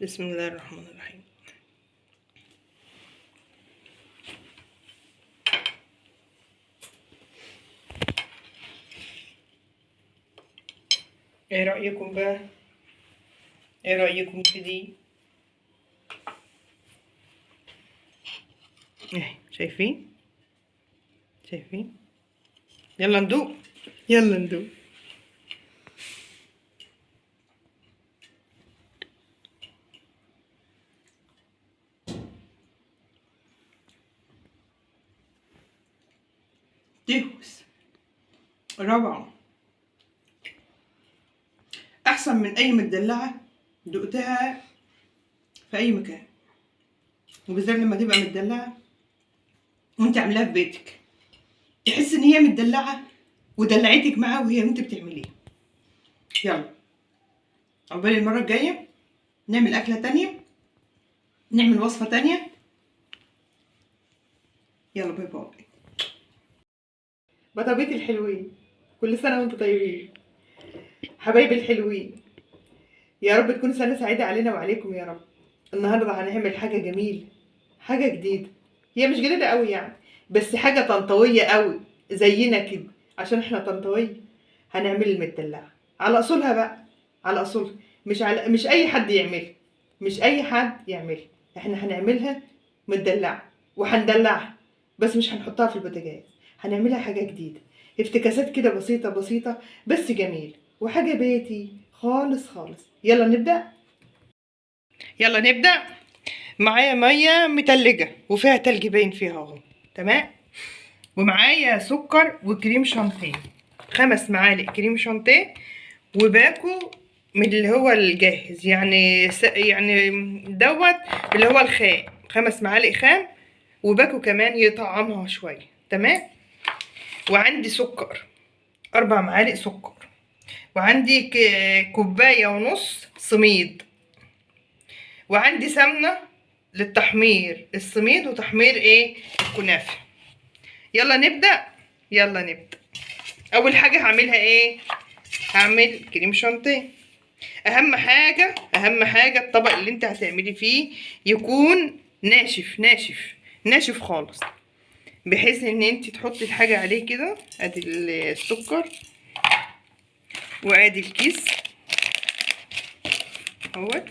بسم الله الرحمن الرحيم. ايه رأيكم بقى؟ ايه رأيكم في دي؟ ايه شايفين؟ شايفين؟ يلا ندوق، يلا ندوق. تهوس روعة، احسن من اي مدلعة دقتها في اي مكان، وبالذات لما تبقى مدلعة وانت عاملاها في بيتك، تحس ان هي مدلعة ودلعتك معاها وهي انت بتعمليها. يلا عقبال المرة الجاية نعمل اكلة تانية، نعمل وصفة تانية. يلا bye bye. بطابيتي الحلوين، كل سنة وانتم طيبين حبايبي الحلوين، يا رب تكون سنة سعيدة علينا وعليكم يا رب. النهاردة هنعمل حاجة جميلة، حاجة جديدة، هي مش جديدة قوي يعني، بس حاجة طنطاوية قوي زينا كده، عشان احنا طنطاوية. هنعمل المدلعة على اصولها بقى، على اصولها، مش اي حد يعملها، مش اي حد يعملها. احنا هنعملها مدلعة وهندلعها، بس مش هنحطها في البوتاجاز، هنعملها حاجة جديدة، افتكاسات كده بسيطة بسيطة بس جميل، وحاجة بيتي خالص خالص. يلا نبدأ، يلا نبدأ. معايا مية متلجة وفيها تلج باين فيها اهو، تمام. ومعايا سكر وكريم شانتيه، 5 معالق كريم شانتيه، وباكو من اللي هو الجاهز، يعني يعني دوت اللي هو الخام، 5 معالق خام، وباكو كمان يطعمها شوية، تمام. وعندي سكر 4 معالق سكر، وعندي كوباية ونص سميد، وعندي سمنة للتحمير السميد وتحمير ايه الكنافة. يلا نبدأ، يلا نبدأ. اول حاجة هعملها ايه؟ هعمل كريم شانتيه. اهم حاجة، اهم حاجة الطبق اللي انت هتعملي فيه يكون ناشف ناشف ناشف خالص، بحيث ان انت تحطي الحاجة عليه كده. ادي السكر وادي الكيس اهوت،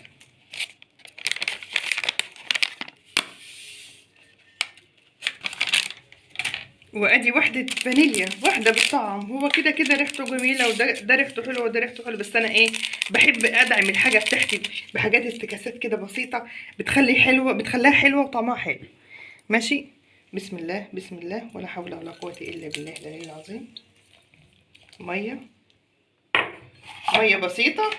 وادي واحدة فانيليا، واحدة بالطعم، هو كده كده ريحته جميلة، وده ده ريحته حلوة وده ريحته حلوة، بس انا ايه بحب ادعم الحاجة بتاعتي بحاجات افتكاسات كده بسيطة، بتخلي حلوة، بتخليها حلوة وطعمها حلو. ماشي، بسم الله بسم الله، ولا حول ولا قوة الا بالله العلي العظيم. مية، مية بسيطة،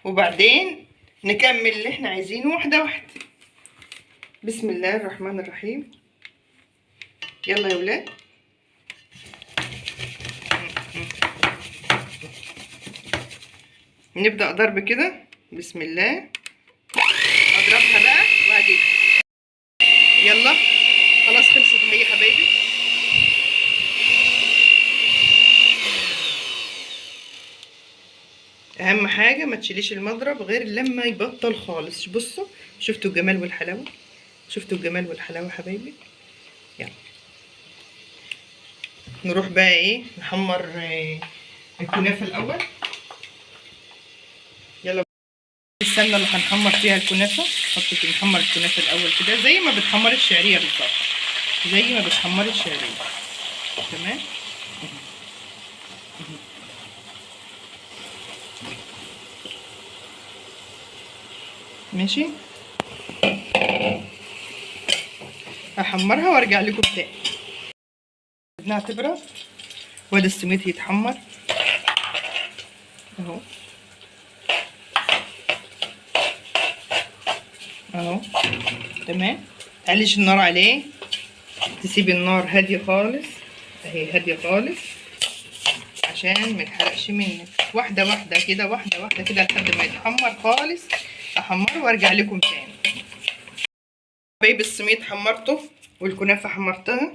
وبعدين نكمل اللي احنا عايزينه واحدة واحدة. بسم الله الرحمن الرحيم. يلا يا ولاد. نبدأ ضرب كده، بسم الله. اضربها بقى وهجيبها. يلا خلاص خلصت اهي يا حبايبي. اهم حاجة ما تشيليش المضرب غير لما يبطل خالص. بصوا شفتوا الجمال والحلاوة، شفتوا الجمال والحلاوة حبايبي. يلا نروح بقى ايه نحمر الكنافة الاول. يلا السمنة اللي هنحمر فيها الكنافة، حط نحمر الكنافة الاول كده زي ما بتحمر الشعرية بالظبط، زي ما بتحمر الشعرية، تمام. ماشي، هحمرها وارجع لكم تاني. سيبناها تبرد، وادي السميد يتحمر اهو اهو، تمام. متعليش النار عليه، تسيبي النار هادية خالص، اهي هادية خالص عشان ما يتحرقش منك. واحدة واحدة كده، واحدة واحدة كده لحد ما يتحمر خالص. احمره وارجع لكم تاني. حبايبي السميد حمرته والكنافه حمرتها،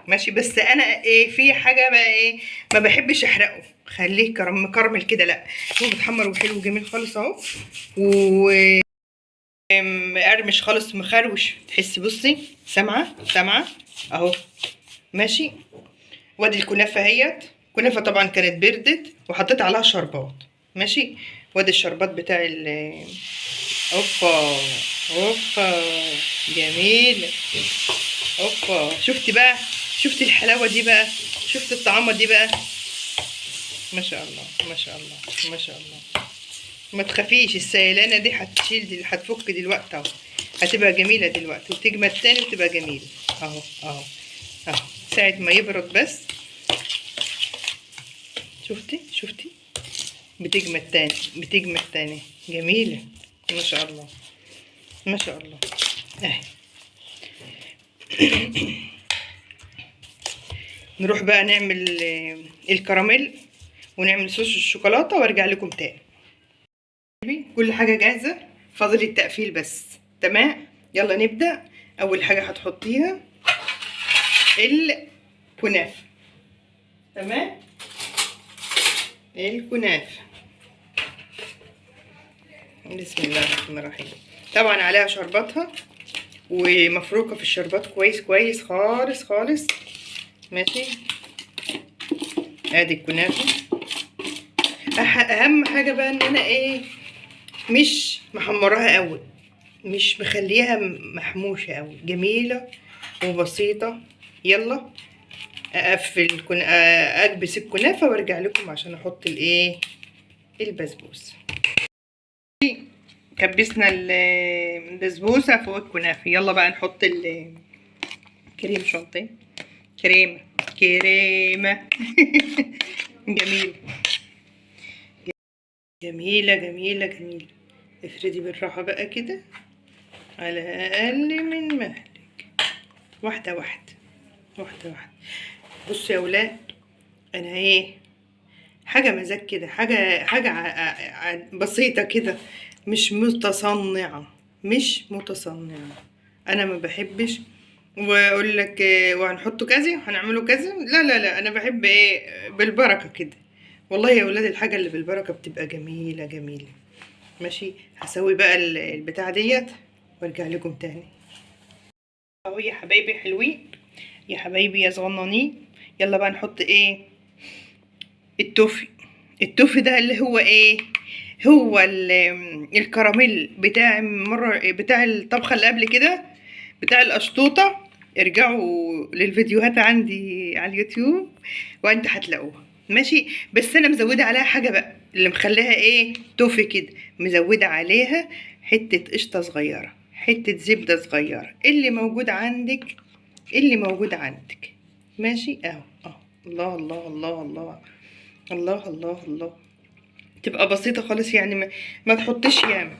ماشي. بس انا ايه في حاجة بقى ايه ما بحبش احرقه، خليه مكرمل كده، لا هو متحمر وحلو وجميل خالص اهو. مقرمش خالص، مخروش، تحسي بصي سامعه سامعه اهو. ماشي، وادي الكنافه اهيت. الكنافه طبعا كانت بردت وحطيت عليها شربات. ماشي، وادي الشربات بتاع ال اوبا اوبا، جميل. اوبا، شفتي بقى؟ شفتي الحلاوة دي بقى؟ شفتي الطعامه دي بقى؟ ما شاء الله ما شاء الله ما شاء الله. ما تخافيش، السيلانه دي هتشيل، دي هتفك دلوقتي اهو، هتبقى جميلة دلوقتي وتجمد تاني وتبقى جميلة اهو اهو اهو. ساعة ما يبرد بس، شفتي شفتي بتجمد تاني، بتجمد تاني، جميلة ما شاء الله ما شاء الله اهي. نروح بقى نعمل الكراميل ونعمل صوص الشوكولاتة وارجع لكم تاني. كل حاجة جاهزة، فاضل التقفيل بس. تمام، يلا نبدا. اول حاجة هتحطيها الكنافه. تمام، الكنافه، بسم الله الرحمن الرحيم. طبعا عليها شرباتها ومفروكه في الشربات كويس كويس خالص خالص. ماشي، ادي الكنافه. اهم حاجة بقى ان انا ايه، مش محمراها قوي، مش مخليها محموشه قوي، جميلة وبسيطة. يلا اقفل اكبس الكنافه وارجع لكم عشان احط الايه البسبوسه. كبسنا البسبوسه فوق الكنافه. يلا بقى نحط الكريم شانتيه، كريمة كريمة. جميلة جميلة جميلة جميلة. افردي بالراحة بقى كده على اقل من مهلك، واحدة واحدة واحدة واحدة. بصوا يا ولاد، انا ايه، حاجة مزاج كده، حاجة حاجة بسيطة كده، مش متصنعه مش متصنعه. انا ما بحبش واقول لك وهنحطه كذا وهنعمله كذا، لا لا لا، انا بحب ايه، بالبركة كده. والله يا ولاد الحاجة اللي بالبركة بتبقى جميلة جميلة. ماشي، هسوي بقى البتاعه ديت وارجع لكم تاني. اهو يا حبايبي حلوين، يا حبايبي يا صغننين. يلا بقى نحط ايه، التوفي. التوفي ده اللي هو ايه، هو الكراميل بتاع مرة، بتاع الطبخة اللي قبل كده، بتاع القشطوطه. ارجعوا للفيديوهات عندي على اليوتيوب وانت هتلاقوها. ماشي، بس انا مزوده عليها حاجة بقى اللي مخليها ايه توفي كده، مزوده عليها حتة قشطه صغيرة، حتة زبدة صغيرة، اللي موجود عندك، اللي موجود عندك. ماشي اهو اهو. الله الله الله الله الله الله الله. تبقى بسيطة خالص يعني، ما تحطيش ياما،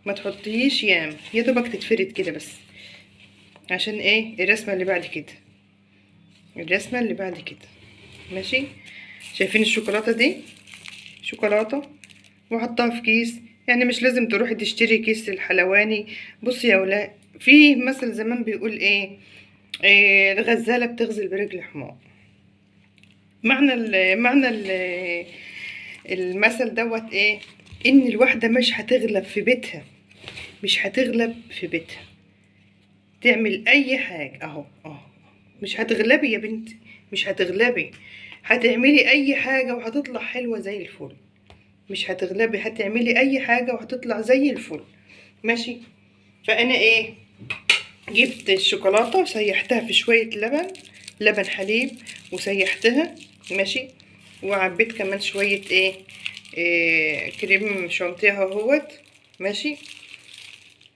ما تحطيش ياما، يا دوبك تتفرد كده بس، عشان ايه الرسمة اللي بعد كده، الرسمة اللي بعد كده. ماشي، شايفين الشوكولاتة دي، شوكولاتة وحطها في كيس، يعني مش لازم تروحي تشتري كيس الحلواني. بصي يا ولاء، في مثل زمان بيقول ايه، إيه الغزالة بتغزل برجل حمار. معنى ال معنى ال المثل دوت ايه، ان الواحدة مش هتغلب في بيتها، مش هتغلب في بيتها تعمل اي حاجة. اهو اهو، مش هتغلبي يا بنتي، مش هتغلبي، هتعملي اي حاجة وهتطلع حلوة زي الفل. مش هتغلبي، هتعملي اي حاجة وهتطلع زي الفل. ماشي، فانا ايه، جبت الشوكولاتة وسيحتها في شوية لبن، لبن حليب، وسيحتها. ماشي، وعبيت كمان شوية ايه، إيه كريم شانتيه اهوت. ماشي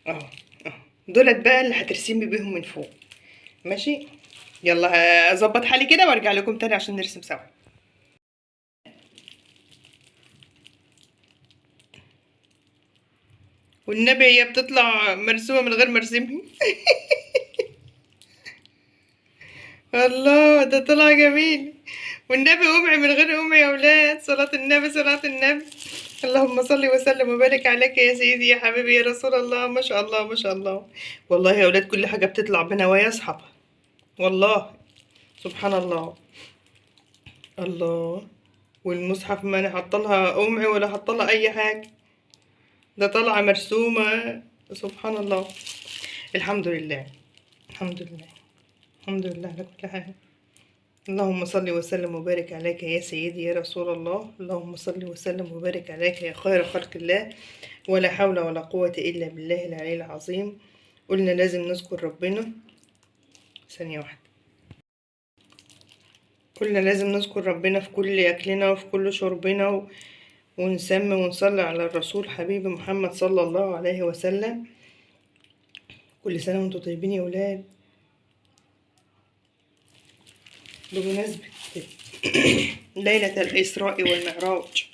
اهو اهو، دولت بقى اللي هترسمي بيهم من فوق. ماشي، يلا اظبط حالي كده وارجع لكم تاني عشان نرسم سوا. والنبي هي بتطلع مرسومه من غير ما ارسمها. الله ده طلع جميل. والنبي قمعي من غير قمعي يا ولاد، صلاة النبي صلاة النبي، اللهم صل وسلم وبارك عليك يا سيدي يا حبيبي يا رسول الله. ما شاء الله ما شاء الله. والله يا ولاد كل حاجة بتطلع بنوايا اصحابها، والله سبحان الله. الله، والمصحف ما انا حاطه لها قمعي ولا حاطه لها اي حاجة، ده طالعه مرسومه. سبحان الله. الحمد لله، الحمد لله، الحمد لله على كل حال. اللهم صل وسلم وبارك عليك يا سيدي يا رسول الله، اللهم صل وسلم وبارك عليك يا خير خلق الله. ولا حول ولا قوة إلا بالله العلي العظيم. قلنا لازم نذكر ربنا. ثانية واحدة. قلنا لازم نذكر ربنا في كل أكلنا وفي كل شربنا، ونسمي ونصلي على الرسول حبيبي محمد صلى الله عليه وسلم. كل سنة وانتم طيبين يا ولاد. بمناسبة ليلة الإسراء والمعراج،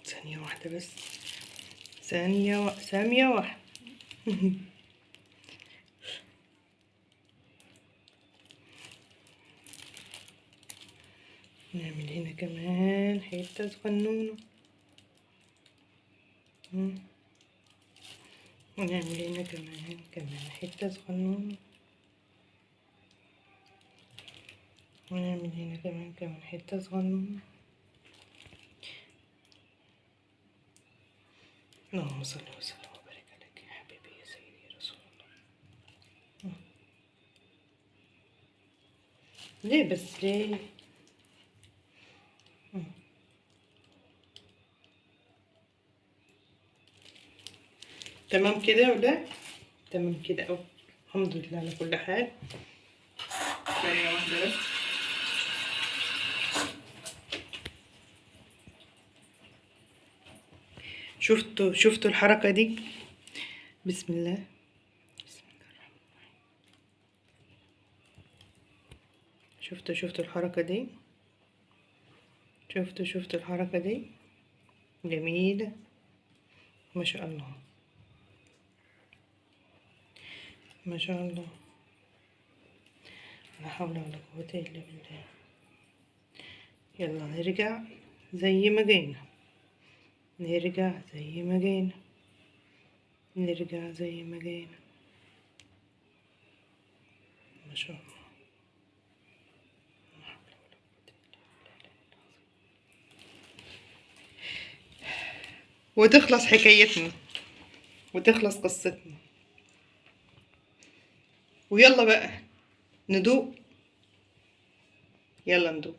ثانية واحدة بس، ثانية واحدة. نعمل هنا كمان حتة صغنونة، ونعمل هنا كمان حتة صغنونة، ونعمل هنا كمان حتة صغنونة. اللهم صل وسلم وبارك عليك يا حبيبي يا سيدي يا رسول الله. ليه بس ليه؟ تمام كده ولا تمام كده؟ اهو الحمد لله على كل حال. ثانية واحدة بس. شفتوا الحركة دي؟ بسم الله، بسم الله الرحمن الرحيم. شفتوا الحركة دي؟ شفتوا الحركة دي؟ جميلة ما شاء الله، ما شاء الله، لا حول ولا قوة إلا بالله. يلا نرجع زي ما جينا، نرجع زي ما جينا، نرجع زي ما جينا. ما شاء الله، لا حول ولا قوة إلا بالله. وتخلص حكايتنا وتخلص قصتنا. ويلا بقى ندوق، يلا ندوق.